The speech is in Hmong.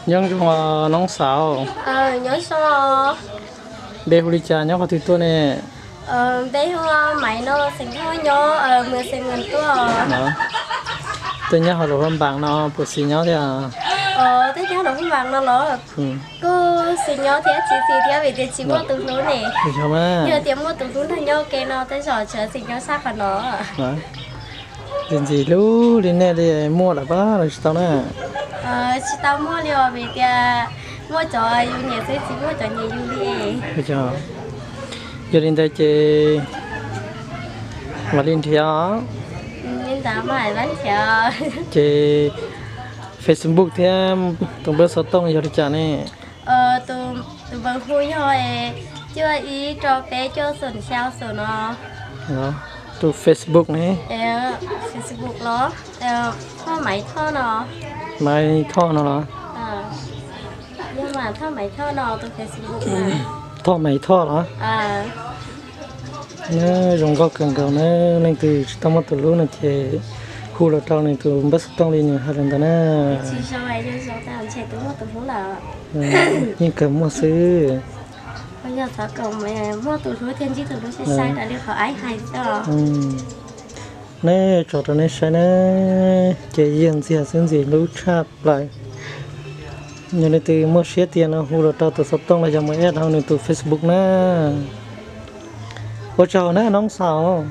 Nyob zoo noob xav. Npe hu li cas, nyob qhov twg tuaj ne? Npe hu Maiv no, xeem Thoj nyob, mus xeem Nws tuaj. Tej nyob hauv lub hoob npaas no puas xis nyob thiab? Tej nyob hauv lub hoob npaas no los kuj xis nyob thiab tsis xis thiab vim tias tsis muaj tus hlub ne. Yog tias muaj tus hlub nrog nyob ua ke no tej zaum tseem xis nyob sab qhov no. Ntxim hlub li nej li muaj lawm pab los tsis tau na? Tsis tau muaj li os vim tias muaj cov yus nyiam xwb tsis muaj cov nyiam yus li. Yog li ntawd ces mam li nrhiav. Ces Facebook thiab tus npawb xov tooj yog li cas ne? Tus npawb hu yog cuaj ib rau peb cuaj xoom xya xoom no. Tus Facebook ne? Facebook los Thoj Maiv Thoj no. Maiv Thoj no los? Yog mas Thoj Maiv Thoj no tus Facebook. Thoj Maiv Thoj los? Nyob zoo nkauj kawg nkaus na, leej twg tsis tau muaj tus hlub no ces hu los rau nws tus npawb xov tooj li nws hais los ntawd na. Yeej kawg muaj xwb. Nej tso rau nej saib na, ces yog ntxiag xwb ntxim hlub tshaj plaws. Yog leej twg muaj siab tiag no hu los rau tus xov tooj los yog mus add hauv nws tus Facebook na. Ua tsaug na noob xav.